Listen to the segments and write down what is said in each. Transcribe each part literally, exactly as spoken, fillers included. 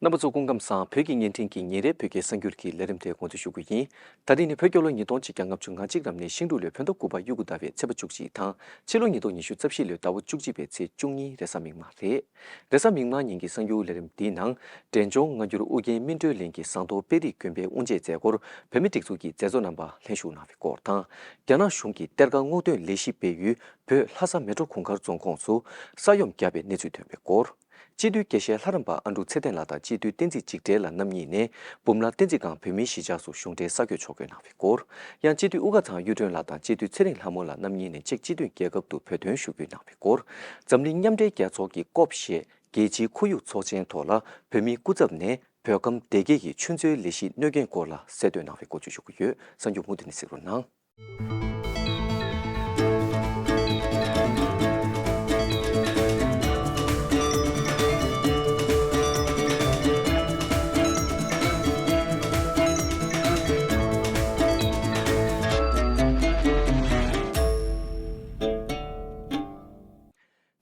རྣམ་པ་ཚོ་སྐུ་ཁམས་བཟང་། བོད་ཀྱི་བརྙན་འཕྲིན་གྱི་ཉིན་རེའི་བོད་སྐད་གསར་འགྱུར་གྱི་ལས་རིམ་དེ་འགོ་འཛུགས་ཞུ་རྒྱུ་ཡིན། ད་རིང་ནི་བོད་རྒྱལ་ལོ་ཉིས་སྟོང་ཆིག་བརྒྱ་ལྔ་བཅུ་ང་གཅིག་ལམ་སྣེའི་ཤིང་འབྲུག་ལོའི་བོད་ཟླ་དགུ་པ་དབྱར་ཁུག་ཟླ་བའི་ཚེས་པ་བཅུ་གཅིག་དང་། ཕྱི་ལོ་ཉིས་སྟོང་ཉི་ཤུ་རྩ་བཞི་ལོའི་ཟླ་བ་བཅུ་གཅིག་པའི་ཚེས་བཅུ་གཉིས་རེས་གཟའ་མིག་དམར་རེད། རེས་གཟའ་མིག་དམར་ཉིན་གྱི་གསར་འགྱུར་ལས་རིམ་འདིའི་ནང་། འབྲས་ལྗོངས་སྔ་འགྱུར་ཨུ་རྒྱན་སྨིན་གྲོལ་གླིང་གི་ཟངས་མདོག་དཔལ་རིའི་དགོན་པའི་དབུ་འབྱེད་མཛད་སྒོར་བོད་མིའི་སྒྲིག་འཛུགས་ཀྱི་མཛད་གཙོ་རྣམ་པ་ལྷན་ཞུགས་གནང་བའི་སྐོར་དང་། རྒྱ་ནག་གཞུང་གི་གཏེར་ཁ་སྔོག་འདོན་ལས་གཞི་སྤེལ་ཡུལ་བོད་ལྷ་ས་མེ་ཏྲོ་གུང་དཀར་རྫོང་ཁོངས་སུ་ས་ཡོམ་བརྒྱབ་པའི་གནས་ཚུལ་ཐོན་པའི་སྐོར། སྤྱི་འཐུས་དགེ་བཤེས་ལྷ་རམས་པ་ཨ་འབྲུག་ཚེ་བརྟན་ལགས་དང་སྤྱི་འཐུས་བསྟན་འཛིན་འཇིགས་བྲལ་ལགས་རྣམ་གཉིས་ནས་འབུམ་ལ་བསྟན་འཛིན་སྒང་བོད་མིའི་གཞིས་ཆགས་སུ་གཞུང་འབྲེལ་གསར་འགོད་ཕྱོགས་སྒོར་གནང་བའི་སྐོར། ཡང་སྤྱི་འཐུས་དབུ་དཀར་ཚང་གཡུ་སྒྲོན་ལགས་དང་སྤྱི་འཐུས་ཚེ་རིང་ལྷ་མོ་ལགས་རྣམ་གཉིས་ནས་ཅེཀ་སྤྱི་མཐུན་རྒྱལ་ཁབ་ཏུ་བོད་དོན་ཞུ་སྐུལ་གནང་བའི་སྐོར། འཛམ་གླིང་མཉམ་འབྲེལ་རྒྱལ་ཚོགས་ཀྱི་ཀོབ་ཞེས་རྒྱལ་སྤྱིའི་ཁོར་ཡུག་ཚོགས་ཆེན་ཐོག་ལ་བོད་མིའི་སྐུ་ཚབ་ནས་བོད་ཁམས་སྡེ་དགེ་ཡི་ཆུ་མཛོད་ལས་གཞིའི་གནོད་སྐྱོན་སྐོར་ལ་གསལ་སྟོན་གནང་བའི་སྐོར་བཅས་ཞུ་གི་ཡོད། གསར་འགྱུར་མུ་མཐུད་ནས་གཟིགས་རོགས་གནང་།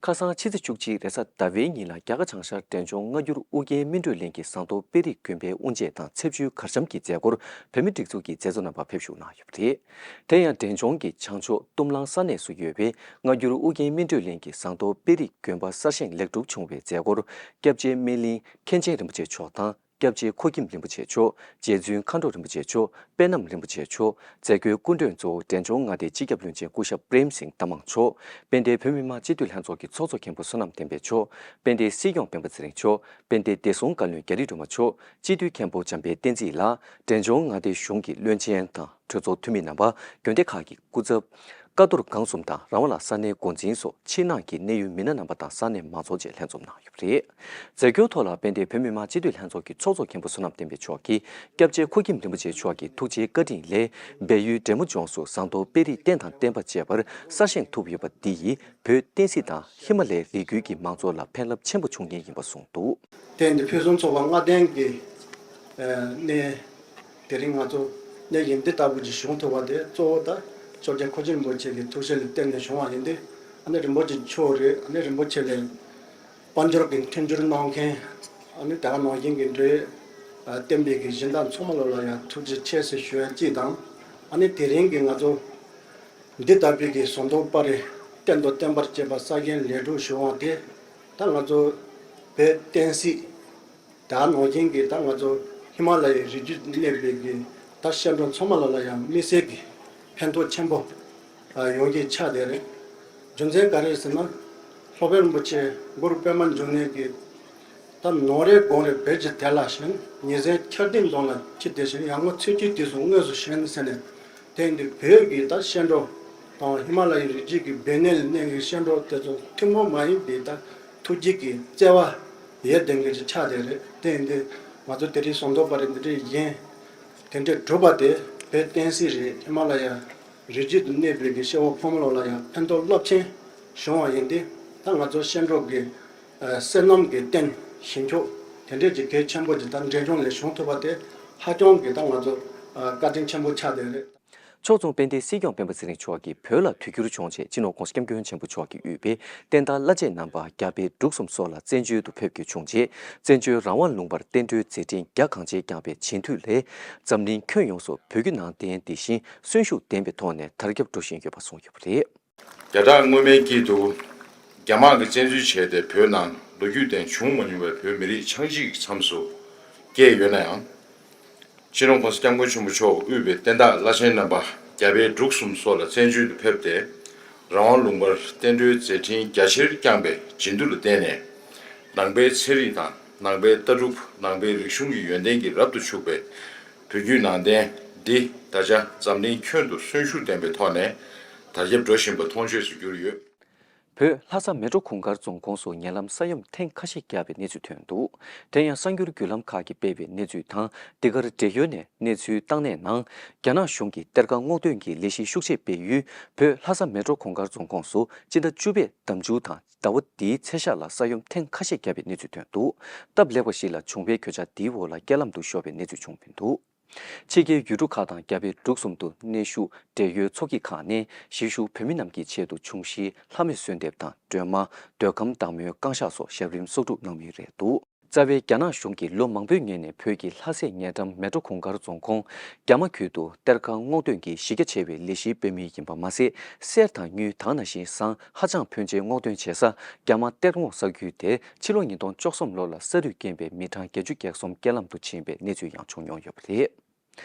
ཁ་སང་ཕྱི་ཚེས་བཅུ་གཅིག་རེས་གཟའ་ཟླ་བའི་ཉིན་ལ་རྒྱ་གར་བྱང་ཤར་འབྲས་ལྗོངས་སྔ་འགྱུར་ཨུ་རྒྱན་སྨིན་གྲོལ་གླིང་གི་ཟངས་མདོག་དཔལ་རིའི་དགོན་པའི་དབུ་འབྱེད་དང་ཚེས་བཅུའི་གར་འཆམ་གྱི་མཛད་སྒོར་བོད་མིའི་སྒྲིག་འཛུགས་ཀྱི་མཛད་གཙོ་རྣམ་པ་ཕེབས་བཞུགས་གནང་ཡོད་པ་རེད། དེ་ཡང་འབྲས་ལྗོངས་ཀྱི་བྱང་ཕྱོགས་གཏུམ་ལང་ས་གནས་སུ་ཡོད་པའི་སྔ་འགྱུར་ཨུ་རྒྱན་སྨིན་གྲོལ་གླིང་གི་ཟངས་མདོག་དཔལ་རིའི་དགོན་པ་གསར་བཞེངས་ལེགས་གྲུབ་བྱུང་བའི་མཛད་སྒོར་སྐྱབས་རྗེ་སྨིན་གླིང་མཁན་ཆེན་རིན་པོ་ཆེ་མཆོག་དང་། སྐྱབས་རྗེ་ཁོ་ཁྱིམ་རིན་པོ་ཆེ་མཆོག་རྗེ་བཙུན་མཁའ་འགྲོ་རིན་པོ་ཆེ་མཆོག་དཔལ་ལྡན་རིན་པོ་ཆེ་མཆོག་མཛད་སྒོའི་སྐུ་མགྲོན་གཙོ་བོ་འབྲས་ལྗོངས་མངའ་སྡེའི་སྤྱི་ཁྱབ་བློན་ཆེན་སྐུ་ཞབས་པྲེམ་སིང་རྟ་མང་མཆོག་དཔལ་ལྡན་བོད་མི་མང་སྤྱི་འཐུས་ལྷན་ཚོགས་ཀྱི་ཚོགས་གཙོ་མཁན་པོ་བསོད་ནམས་བསྟན་འཕེལ་མཆོག་དཔལ་ལྡན་སྲིད་སྐྱོང་སྤེན་པ་ཚེ་རིང་མཆོག་དཔལ་ལྡན་བདེ་སྲུང་བཀའ་བློན་རྒྱ་རི་སྒྲོལ་མ་མཆོག་སྤྱི་འཐུས་མཁན་པོ་འཇམ་དཔལ་བསྟན་འཛིན་ལགས། འབྲས་ལྗོངས་མངའ་སྡེའི་གཞུང་གི་བློན་ཆེན་དང་གྲོས་ཚོགས་འཐུས་མི་རྣམ་པ། དགོན་སྡེ་ཁག་གི་སྐུ་ཚབ། ཀ་རྡོར་སྒང་གསུམ་དང་ར་བ་ལ་ས་གནས་འགོ་འཛིན་སོགས་ཕྱི་ནང་གི་གནད་ཡོད་མི་སྣ་རྣམ་པ་དང་ས་གནས་མང་ཚོགས་བཅས་ལྷན་འཛོམས་གནང་ཡོད་པ་རེད། མཛད་སྒོའི་ཐོག་ལ་དཔལ་ལྡན་བོད་མི་མང་སྤྱི་འཐུས་ལྷན་ཚོགས་ཀྱི་ཚོགས་གཙོ་མཁན་པོ་བསོད་ནམས་བསྟན་འཕེལ་མཆོག་གིས་སྐྱབས་རྗེ་ཁོ་ཁྱིམ་རིན་པོ་ཆེ་མཆོག་གི་ཐུགས་རྗེའི་བཀའ་དྲིན་ལས་སྦས་ཡུལ་འབྲས་མོ་ལྗོངས་སུ་ཟངས་མདོག་དཔལ་རིས་བསྟན་དང་བརྟན་པར་བཅས་པར་གསར་བཞེངས་ཐུབ་ཡོད་པ་འདི་ཡིས་བོད་བསྟན་སྲིད་དང་ཧི་མ་ལའི་རི་རྒྱུད་ཀྱི་མང་ཚོགས་ལ་ཕན་རླབས་ཆེན་པོ་བྱུང་ཉེན་ཡིན་པ་གསུངས་འདུག། དེ་ཡིན་དུས་ཕུན་སུམ་ཚོགས་པ་ལྔ་ལྡན་གྱི་གནས། དེ་རིང་ང་ཚོ་གནས་ཡིན་འདི་ལྟ་བུ་ཅིག་བྱུང་ཐུབ་པ་དེ་གཙོ་བོ་ད་སྐྱབས་རྗེ་ཁོ་ཆེན་རིན་པོ་ཆེ་གི་ཐུགས་བཞེད་ལ་བརྟེན་ནས་བྱུང་བ་ཡིན་ཏེ། ཨ་ནི་རིན་པོ་ཆེ་མཆོག་རེད། ཨ་ནི་རིན་པོ་ཆེ་ལས་དཔལ་འབྱོར་གྱི་མཐུན་འགྱུར་གནང་མཁན། ཨ་ནི་དེ་ག་ནང་བཞིན་གྱི་འབྲེལ་ཡོད་བསྟན་པའི་གི་སྦྱིན་བདག་ཚང་མ་ལོ་ལ་ཡང་ཐུགས་རྗེ་ཆེ་ཟེར་ཞུ་ཡ་གཅིག་དང་། ཨ་ནི་དེ་རིང་གི་ང་ཚོ་འདི་ལྟ་བུའི་གི་ཟངས་མདོག་དཔལ་རི་བསྟན་དང་བརྟན་པར་བཅས་པ་གསར་བཞེངས་ལེགས་གྲུབ་བྱུང་བ་དེ་ད་ང་ཚོ་བོད་བསྟན་སྲིད། ད་ནང་བཞིན་གྱི་ད་ང་ཚོ་ཧི་མ་ལ་ཡའི་རི་རྒྱུད་གནས་པའི་གི་ད་སྐྱེ་འགྲོ་ཚང་མ་ལ་ལ་ཡང་དམིགས་བསལ་གྱི་ཕན་ཐོགས་ཆེན་པོ་ཡོང་གི་ཆགས་བསྡད་རེད། རྒྱུ་མཚན་ག་རེ་ཟེར་ན། སློབ་དཔོན་རིན་པོ་ཆེ་གུ་རུ་པདྨ་འབྱུང་གནས་ཀྱིས་ད་ནོར་རེ་གོང་རེ་བོད་ཀྱི་དེ་ལ་ཞེན། ཉིན་མཚན་འཁྱར་ལྡན་གདོང་ལ་འཁྱིལ་ཏེ་ཞེན། ཡར་ངོ་ཚུལ་གྱི་དུས་སུ་དངོས་སུ་ཞེན་ཟེར་ནས། དེ་ཡིན་དུས་བོད་ཀྱི་ད་སྐྱེ་འགྲོ་དང་ཧི་མ་ལ་ཡའི་རི་རྒྱུད་ཀྱི་སྦས་གནས་ལ་གནས་པའི་སྐྱེ་འགྲོ་དེ་ཚོ་ཐུན་མོང་མ་ཡིན་པའི་ད་ཐུགས་རྗེ་གི་བརྩེ་བ་ཡོད་ལྡན་གྱི་ཆགས་བསྡད་རེད། དེ་ཡིན་དུས་ང་ཚོ་དེ་རིང་ཟངས་མདོག་དཔལ་རི་འདི་འདྲའི་བཞེངས། དེ་འདྲའི་གྲུབ་པ་དེ་བོད་བསྟན་སྲིད་རེད། ཧི་མ་ལ་ཡ་རི་རྒྱུད་དུ་གནས་པའི་གི་སྐྱེ་བོ་ཕོ་མོ་ལོ་ལ་ཡང་ཕན་ཐོགས་རླབས་ཆེན་བྱུང་བ་ཡིན་ཏེ། ད་ང་ཚོ་སྐྱེ་འགྲོ་གི་བསོད་ནམས་ཀྱི་རྟེན་ཞིང་མཆོག་དེ་འདྲའི་གི་གལ་ཆེན་པོ་ཅིག་ད་འབྲས་ལྗོངས་ལ་བྱུང་ཐུབ་པ་དེ་ཧ་ཅང་གི་ད་ང་ཚོ་བཀའ་དྲིན་ཆེན་པོ་ཆགས་བསྡད་རེད། ཕྱོགས་མཚུངས་དཔལ་ལྡན་སྲིད་སྐྱོང་སྤེན་པ་ཚེ་རིང་མཆོག་གིས་བོད་ལ་དུས་འགྱུར་བྱུང་རྗེས་སྤྱི་ནོར་༸གོང་ས་༸སྐྱབས་མགོན་ཆེན་པོ་མཆོག་གིས་དབུས་པའི་བསྟན་བདག་བླ་བཅས་རྣམ་པ་རྒྱ་བལ་འབྲུག་གསུམ་སོགས་ལ་བཙན་བྱོལ་དུ་ཕེབས་རྒྱུ་བྱུང་རྗེས། བཙན་བྱོལ་རང་དབང་ལུང་པར་བསྟན་འགྲོའི་མཛད་འཕྲིན་རྒྱ་གང་ཆེ་བསྐྱངས་པའི་བྱིན་མཐུ་ལས། འཛམ་གླིང་ཁྱོན་ཡོངས་སུ་བོད་བརྒྱུད་ནང་བསྟན་དེ་བཞིན་གསོན་ཤུགས་ལྡན་པའི་ཐོག་ནས་དར་ཁྱབ་འགྲོ་བཞིན་ཡོད་པ་གསུངས་ཡོད་པ་རེད། བརྒྱ་ཕྲག་སྔོན་མའི་དཀྱིལ་དུ། རྒྱ་དམག་གིས་བཙན་འཛུལ་བྱས་ཏེ་བོད་ནང་ལོ་རྒྱུས་སྟེང་བྱུང་མ་མྱོང་བའི་བོད་མི་རིགས་ཆགས་འཇིག་གི་མཚམས་སུ་བསྐྱལ་ཡོད་ན་ཡང་། སྤྱི་ནོར་༸གོང་ས་༸སྐྱབས་མགོན་ཆེན་པོ་མཆོག་དབུས་པའི་བསྟན་བདག་བླ་ཆེན་རྣམ་པ་རྒྱ་བལ་འབྲུག་གསུམ་སོགས་ལ་བཙན་བྱོལ་དུ་ཕེབས་ཏེ། རང་དབང་ལུང་པར་བསྟན་འགྲོའི་མཛད་འཕྲིན་རྒྱ་ཆེར་བསྐྱངས་པའི་བྱིན་མཐུ་ལ་བརྟེན་ནས། ནང་པའི་ཚན་རིག་དང་ནང་པའི་ལྟ་གྲུབ། ནང་པའི་རིག་གཞུང་གི་ཡོན་ཏན་གྱིས་རབ་ཏུ་ཕྱུག་པའི་བོད་བརྒྱུད་ནང་བསྟན་འདི་ད་ཆ་འཛམ་གླིང་ཁྱོན་དུ་གསོན་ཤུགས་ལྡན་པའི་ཐོག་ནས་དར་ཁྱབ་འགྲོ་བཞིན་པ་མཐོང་ཆོས་སུ་གྱུར་ཡོད། བོད་ལྷ་ས་མལ་གྲོ་གུང་དཀར་རྫོང་ཁོངས་སུ་ཉེ་ལམ་ས་ཡོམ་ཐེངས་ཁ་ཤས་བརྒྱབ་པའི་གནས་ཚུལ་ཐོན་འདུག། དེ་ཡང་གསར་འགྱུར་བརྒྱུད་ལམ་ཁག་གིས་སྤེལ་བའི་གནས་ཚུལ་དང་འདི་གར་འབྲེལ་ཡོད་ནས་གནས་ཚུལ་བཏང་གནས་ནང་། རྒྱ་ནག་གཞུང་གིས་གཏེར་ཁ་སྔོག་འདོན་གྱི་ལས་གཞི་ཤུགས་ཆེ་སྤེལ་ཡུལ་བོད་ལྷ་ས་མལ་གྲོ་གུང་དཀར་རྫོང་ཁོངས་སུ་སྤྱི་ཟླ་བཅུ་པའི་ཟླ་མཇུག་དང་ཟླ་བ་འདིའི་ཚེས་ཤར་ལ་ས་ཡོམ་ཐེངས་ཁ་ཤས་བརྒྱབ་པའི་གནས་ཚུལ་ཐོན་འདུག། སྟབས་ལེགས་པ་ཞིག་ལ་བྱུང་བའི་གོད་ཆག་འདིའི་འོག་ལ་རྐྱེན་ལམ་དུ་ཤོར་བའི་གནས་ཚུལ་བྱུང་མི་འདུག། ཕྱི་རྒྱལ་ཡུལ་གྲུ་ཁག་དང་རྒྱ་བལ་འབྲུག་གསུམ་དུ་གནས་བཞུགས་འབྲེལ་ཡོད་ཚོགས་སྐྱིད་ཁག་ནས་གཞིས་བཞུགས་བོད་མི་རྣམས་ཀྱི་ཆེད་དུ་འབྱུང་བཞིའི་ལྷ་མོའི་གསོལ་འདེབས་དང་སྒྲོལ་མ། འདོད་ཁམས་བདག་མོའི་བསྐང་བཤགས་སོགས་ཞབས་རིམ་གསོག་སྒྲུབ་གནང་མུས་རེད་འདུག། རྩ་བའི་རྒྱ་ནག་གཞུང་གིས་ལོ་མང་པོའི་སྔོན་ནས་བོད་ཀྱི་ལྷ་སའི་ཉེ་འགྲམ་མལ་གྲོ་གུང་དཀར་རྫོང་ཁོངས་རྒྱ་མ་ཁུལ་དུ་གཏེར་ཁ་སྔོག་འདོན་གྱི་གཞི་རྒྱ་ཆེ་བའི་ལས་གཞིའི་དཔོན་མི་ཡིན་པ་མ་ཟད། གསེར་དང་དངུལ་དེ་ནང་བཞིན་ཟངས་ཧ་ཅང་ཕོན་ཆེ་སྔོག་འདོན་བྱེད་ས་རྒྱ་མ་གཏེར་སྔོག་ས་ཁུལ་དེ་ཕྱི་ལོ་ཉིས་སྟོང་བཅུ་གསུམ་ལོ་ལ་ས་རུད་རྐྱེན་པས་མི་གྲངས་བརྒྱད་ཅུ་གྱ་གསུམ་རྐྱེན་ལམ་དུ་ཕྱིན་པའི་གནས་ཚུལ་ཡང་བྱུང་མྱོང་ཡོད་པ་རེད།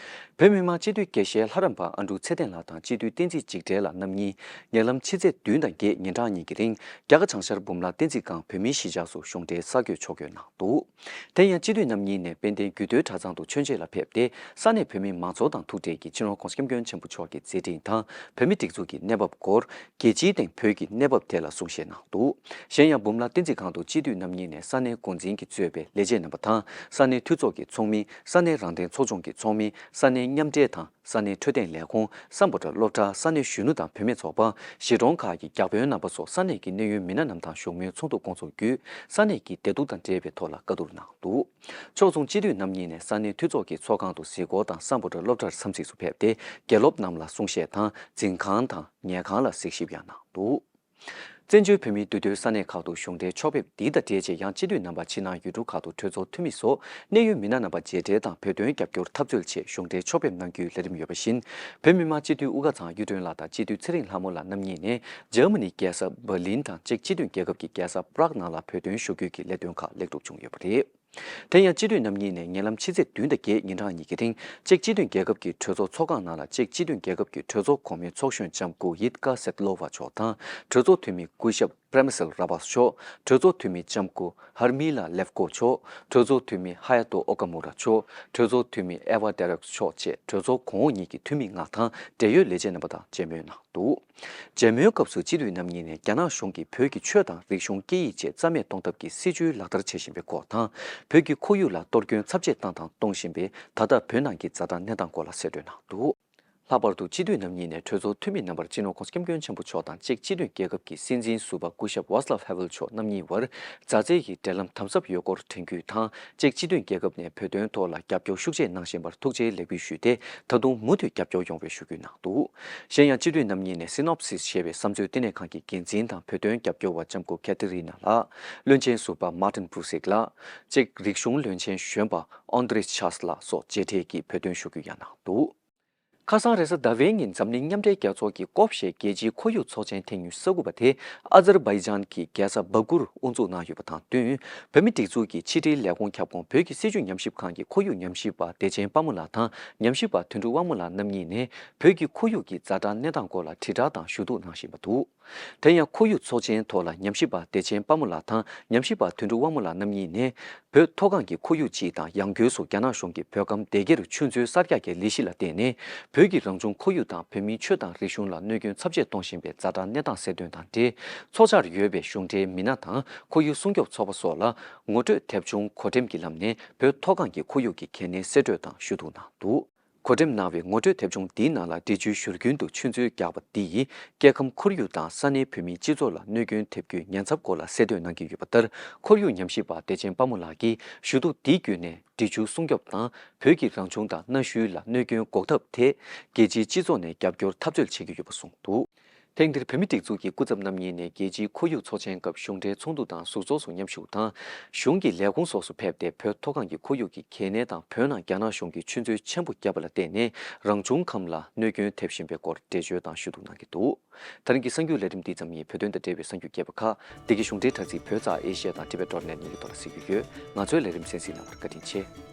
བོད་མི་མང་སྤྱི་འཐུས་དགེ་བཤེས་ལྷ་རམས་པ་ཨ་འབྲུག་ཚེ་བརྟན་ལགས་དང་སྤྱི་འཐུས་བསྟན་འཛིན་འཇིགས་བྲལ་ལགས་རྣམ་གཉིས་ཉེ་ལམ་ཕྱི་ཚེས་བདུན་དང་བརྒྱད་ཉིན་གྲངས་གཉིས་ཀྱི་རིང་རྒྱ་གར་བྱང་ཤར་འབུམ་ལ་བསྟན་འཛིན་སྒང་བོད་མིའི་གཞིས་ཆགས་སུ་གཞུང་འབྲེལ་གསར་འགོད་ཕྱོགས་བསྐྱོད་གནང་འདུག་དེ་ཡང་སྤྱི་འཐུས་རྣམ་གཉིས་ནས་དཔལ་ལྡན་རྒྱུད་སྟོད་གྲྭ་ཚང་དུ་མཆོད་མཇལ་ལ་ཕེབས་ཏེ། ས་གནས་བོད་མི་མང་ཚོགས་དང་ཐུག་འཕྲད་ཀྱིས་སྤྱི་ནོར་༧གོང་ས་༧སྐྱབས་མགོན་ཆེན་པོ་མཆོག་གི་མཛད་འཕྲིན་དང་བོད་མིའི་སྒྲིག་འཛུགས་ཀྱི་གནས་བབ་སྐོར། རྒྱལ་སྤྱིའི་སྟེང་བོད་ཀྱི་གནས་བབ་ཐད་ལ་གསུང་བཤད་གནང་འདུག་གཞན་ཡང་འབུམ་ལ་བསྟན་འཛིན་སྒང་དུ་སྤྱི་འཐུས་རྣམ་གཉིས་ནས་ས་གནས་འགོ་འཛིན་གྱིས་གཙོས་པའི་ལས་བྱེད་རྣམ་པ་དང་ས་གནས་འཐུས་ཚོགས་ཀྱི་ཚོགས་མི། ས་གནས་རང་བདེན་ཚོགས་ཆུང་གི་ཚོགས་མི། ས་གནས་མཉམ་འབྲེལ་དང་ས་གནས་འཕྲོད་བསྟེན་ལས་ཁུངས། སམ་བྷོ་ཊ་སློབ་གྲྭ། ས་གནས་གཞོན་ནུ་དང་བུད་མེད་ཚོགས་པ། གཞིས་གྲོང་ཁག་གི་བརྒྱ་དཔོན་རྣམ་པ་སོགས་ས་གནས་ཀྱི་གནད་ཡོད་མི་སྣ་རྣམས་དང་བཞུགས་མོལ་ཚོགས་འདུ་སྐོང་ཚོགས་བརྒྱུད། ས་གནས་ཀྱི་བདེ་སྡུག་དང་འབྲེལ་བའི་ཐོག་ལ་བཀའ་བསྡུར་གནང་འདུག་ཕྱོགས་མཚུངས་སྤྱི་འཐུས་རྣམ་གཉིས་ནས་ས་གནས་འཐུས་ཚོགས་ཀྱི་ཚོགས་ཁང་དུ་གཟིགས་སྐོར་དང་སམ་བྷོ་ཊ་སློབ་གྲྭར་འཚམས་གཟིགས་སུ་ཕེབས་ཏེ། དགེ་སློབ་རྣམས་ལ་གསུང་བཤད་དང་འཛིན་ཁང་དང་ཉལ་ཁང་ལ་གཟིགས་ཞིབ་ཡང་གནང་འདུག་བཙན་བྱོལ་བོད་མིའི་འདུས་སྡོད་ས་གནས་ཁག་ཏུ་གཞུང་འབྲེལ་ཕྱོགས་ཕེབས་འདི་དང་འབྲེལ་བྱས། ཡང་སྤྱི་འཐུས་རྣམ་པ་ཕྱི་ནང་ཡུལ་གྲུ་ཁག་ཏུ་གྲོས་ཚོགས་འཐུས་མི་སོགས་གནད་ཡོད་མི་སྣ་རྣམ་པ་མཇལ་འཕྲད་དང་བོད་དོན་རྒྱབ་སྐྱོར་འཐབ་རྩོད་ཆེད་གཞུང་འབྲེལ་ཕྱོགས་ཕེབས་གནང་རྒྱུའི་ལས་རིམ་ཡོད་པ་བཞིན། བོད་མི་མང་སྤྱི་འཐུས་དབུ་དཀར་ཚང་གཡུ་སྒྲོན་ལགས་དང་སྤྱི་འཐུས་ཚེ་རིང་ལྷ་མོ་ལགས་རྣམ་གཉིས་ནས་འཇར་མ་ནི་རྒྱལ་ས་འབར་ལིན་དང་ཅེཀ་སྤྱི་མཐུན་རྒྱལ་ཁབ་ཀྱི་རྒྱལ་ས་པ་རག་ནང་ལ་བོད་དོན་ཞུ་སྐུལ་གྱི་ལས་དོན་ཁག་ལེགས་གྲུབ་བྱུང་ཡོད་པ་རེད། དེ་ཡང་སྤྱི་འཐུས་རྣམ་གཉིས་ནས་ཉེ་ལམ་ཕྱི་ཚེས་བདུན་དང་བརྒྱད་ཉིན་གྲངས་གཉིས་ཀྱི་རིང་ཅེཀ་སྤྱི་མཐུན་རྒྱལ་ཁབ་ཀྱི་གྲོས་ཚོགས་ཚོགས་ཁང་ནང་ལ་ཅེཀ་སྤྱི་མཐུན་རྒྱལ་ཁབ་ཀྱི་གྲོས་ཚོགས་གོང་མའི་ཚོགས་གཞོན་ལྕམ་སྐུ་ཡིད་ཀ་སེད་ལོ་ཝ་མཆོག་དང་གྲོས་ཚོགས་འཐུས་མི་སྐུ་ཞབས་པྲེ་མི་སེལ་ར་བཱས་མཆོག་གྲོས་ཚོགས་འཐུས་མི་ལྕམ་སྐུ་ཧར་མི་ལ་ལེབ་ཀོ་མཆོག་གྲོས་ཚོགས་འཐུས་མི་ཧ་ཡ་ཏོ་ཨོ་ཀ་མུ་ར་མཆོག་གྲོས་ཚོགས་འཐུས་མི་ཨེ་ཝ་ཏེ་རོག་མཆོག་བཅས་གྲོས་ཚོགས་གོང་འོག་གཉིས་ཀྱི་འཐུས་མི་ལྔ་དང་འབྲེལ་ཡོད་ལས་བྱེད་རྣམ་པ་དང་མཇལ་མོལ་གནང་འདུག་མཇལ་མོལ་སྐབས་སུ་སྤྱི་འཐུས་རྣམ་གཉིས་ནས་རྒྱ་ནག་གཞུང་གིས་བོད་ཀྱི་ཆོས་དང་རིག་གཞུང་སྐད་ཡིག་བཅས་རྩ་མེད་གཏོང་ཐབས་ཀྱི་སྲིད་བྱུས་ལག་བསྟར་བྱེད་བཞིན་པའི་སྐོར་དང་། བོད་ཀྱི་ཁོར་ཡུག་ལ་གཏོར་སྐྱོན་ཚབས་ཆེ་བཏང་དང་གཏོང་བཞིན་པའི་ད་ལྟ་བོད་ནང་གི་ཛ་དྲག་གནས་སྟངས་སྐོར་ལ་གསལ་བསྒྲགས་གནང་འདུག་ལྷག་པར་དུ་སྤྱི་འཐུས་རྣམ་གཉིས་ནས་གྲོས་ཚོགས་འཐུས་མི་རྣམ་པར་སྤྱི་ནོར་༧གོང་ས་༧སྐྱབས་མགོན་ཆེན་པོ་མཆོག་དང་ཅེཀ་སྤྱི་མཐུན་རྒྱལ་ཁབ་ཀྱི་སྲིད་འཛིན་ཟུར་པ་སྐུ་ཞབས་ཝཱ་སི་ལབ་ཧེ་ཝེལ་མཆོག་རྣམ་གཉིས་བར་མཛའ་བརྩེ་ཡི་འབྲེལ་ལམ་དམ་ཟབ་ཡོད་སྐོར་དྲན་སྐུལ་དང་། ཅེཀ་སྤྱི་མཐུན་རྒྱལ་ཁབ་ནས་བོད་དོན་ཐོག་ལ་རྒྱབ་སྐྱོར་ཤུགས་ཆེ་གནང་བཞིན་པར་ཐུགས་རྗེ་ལེགས་འབུལ་ཞུས་ཏེ། ད་དུང་མུ་མཐུད་རྒྱབ་སྐྱོར་ཡོང་བའི་ཞུ་སྐུལ་གནང་འདུག་གཞན་ཡང་སྤྱི་འཐུས་རྣམ་གཉིས་ནས་སི་ནོབ་སིས་ཞེས་པའི་བསམ་ཚུལ་བསྟི་གནས་ཁང་གི་འགན་འཛིན་དང་བོད་དོན་རྒྱབ་སྐྱོར་བ་ལྕམ་སྐུ་ཁེ་ཐི་རི་ན་ལགས། བློན་ཆེན་ཟུར་པ་མཱ་ཏིན་བྷུ་སིག་ལགས། ཅེཀ་རིག་གཞུང་བློན་ཆེན་གཞོན་པ་ཨོན་དྲེས་ཆཱས་ལགས་སོགས་མཇལ་འཕྲད་ཀྱིས་བོད་དོན་ཞུ་སྐུལ་ཡང་གནང་འདུག་ཁ་སང་རེས་གཟའ་ཟླ་བའི་ཉིན་འཛམ་གླིང་མཉམ་འབྲེལ་རྒྱལ་ཚོགས་ཀྱི་ཀོབ་ཞེས་རྒྱལ་སྤྱིའི་ཁོར་ཡུག་ཚོགས་ཆེན་ཐེངས་ཉི་ཤུ་རྩ་དགུ་པ་དེ་ཨ་ཛར་བྷའི་ཇཱན་གྱི་རྒྱལ་ས་བཱ་ཀུར་དབུ་འཛུགས་གནང་ཡོད་པ་དང་བསྟུན། བོད་མིའི་སྒྲིག་འཛུགས་ཀྱི་ཕྱི་དྲིལ་ལས་ཁུངས་ཁྱབ་ཁོངས་བོད་ཀྱི་སྲིད་བྱུས་ཉམས་ཞིབ་ཁང་གི་ཁོར་ཡུག་ཉམས་ཞིབ་པ་བདེ་ཆེན་དཔལ་མོ་ལགས་དང་ཉམས་ཞིབ་པ་དོན་གྲུབ་དབང་མོ་ལགས་རྣམ་གཉིས་ནས་བོད་ཀྱི་ཁོར་ཡུག་གི་ཛ་དྲག་གནས་སྟངས་སྐོར་ལ་དྲིལ་བསྒྲགས་དང་ཞུ་གཏུག་གནང་བཞིན་པ་འདུག་དེ་ཡང་ཁོར་ཡུག་ཚོགས་ཆེན་ཐོག་ལ་ཉམས་ཞིབ་པ་བདེ་ཆེན་དཔལ་མོ་ལགས་དང་ཉམས་ཞིབ་པ་དོན་གྲུབ་དབང་མོ་ལགས་རྣམ་གཉིས་ནས། བོད་མཐོ་སྒང་གི་ཁོར་ཡུག་སྤྱི་དང་ཡང་སྒོས་སུ་རྒྱ་ནག་གཞུང་གིས་བོད་ཁམས་བདེ་སྐྱིད་ཆུ་མཛོད་གསར་རྒྱག་གི་ལས་གཞི་ལ་བརྟེན་ནས། བོད་ཀྱི་རང་བྱུང་ཁོར་ཡུག་དང་བོད་མིའི་ཆོས་དང་རིག་གཞུང་ལ་གནོད་སྐྱོན་ཚབས་ཆེ་གཏོང་བཞིན་པའི་ཛ་དྲག་གནས་སྟངས་གསལ་སྟོན་དང་འབྲེལ། ཚོགས་བཅར་ཡོད་པའི་གཞུང་འབྲེལ་མི་སྣ་དང་ཁོར་ཡུག་སྲུང་སྐྱོབ་ཚོགས་པ་སོགས་ལ་ངོ་སྤྲོད་དེབ་ཆུང་གོ་སྒྲིམ་གྱི་ལམ་ནས་བོད་མཐོ་སྒང་གི་ཁོར་ཡུག་གི་གལ་གནད་གསལ་སྤྲོད་དང་ཞུ་གཏུག་གནང་འདུག་གོ་སྒྲིམ་གནང་བའི་ངོ་སྤྲོད་དེབ་ཆུང་འདིའི་ནང་ལ་འབྲི་ཆུའི་བཞུར་རྒྱུན་དུ་ཆུ་མཛོད་རྒྱག་པ་འདིས་སྐྱེ་ཁམས་ཁོར་ཡུག་དང་ས་གནས་བོད་མིའི་སྤྱི་ཚོགས་ལ་གནོད་སྐྱོན་ཐེབས་རྒྱུའི་ཉེན་ཚབས་སྐོར་ལ་གསལ་སྟོན་གནང་གི་ཡོད་པ་ལྟར། ཁོར་ཡུག་ཉམས་ཞིབ་པ་བདེ་ཆེན་དཔའ་མོ་ལགས་ཀྱིས་ཞུ་གཏུག་འདི་བརྒྱུད་ནས་འབྲི་ཆུ་སྲུང་སྐྱོབ་དང་བོད་ཀྱི་རང་བྱུང་དང་གནའ་ཤུལ་ལ་གནོད་སྐྱོན་འགོག་ཐབས་ཐད་རྒྱལ་སྤྱིའི་སྤྱི་ཚོགས་ནས་རྒྱབ་སྐྱོར་འཐབ་རྩོད་བྱེད་ཀྱི་ཡོད་པ་གསུངས་འདུག་ཐེངས་འདིར་བོད་མིའི་སྒྲིག་འཛུགས་ཀྱི་སྐུ་ཚབ་རྣམ་གཉིས་ནས་རྒྱལ་སྤྱིའི་ཁོར་ཡུག་ཚོགས་ཆེན་སྐབས་གཞུང་འབྲེལ་ཚོགས་འདུ་དང་ཟུར་ཚོགས་སུ་མཉམ་ཞུགས་དང་། གཞུང་གི་ལས་ཁུངས་སོགས་སུ་ཕེབས་ཏེ་བོད་མཐོ་སྒང་གི་ཁོར་ཡུག་གི་གལ་གནད་དང་བོད་ནང་རྒྱ་ནག་གཞུང་གིས་ཆུ་མཛོད་ཆེན་པོ་བརྒྱབ་པ་ལ་བརྟེན་ནས་རང་བྱུང་ཁམས་ལ་གནོད་སྐྱོན་ཐེབས་བཞིན་པའི་སྐོར་འགྲེལ་བརྗོད་དང་ཞུ་གཏུག་གནང་གི་འདུག་ད་རིང་གི་གསར་འགྱུར་ལས་རིམ་འདི་ཙམ་ཡིན། བོད་དོན་དང་འབྲེལ་བའི་གསར་འགྱུར་རྒྱས་པ་ཁག་འདི་གའི་གཞུང་འབྲེལ་དྲ་ཚིགས་བོད་ཙ་ཨེ་ཤི་ཡ་དང་ཊི་བེ་ཊི་ཌོ་ཊི་ནེ་ཊི་གཉིས་ཀྱི་ཐོག་ལ་གཟིགས་རྒྱུ་ཡོད། ང་ཚོའི་ལས་རིམ་གསན་གཟིགས་གནང་བར་བཀའ་དྲིན་ཆེ།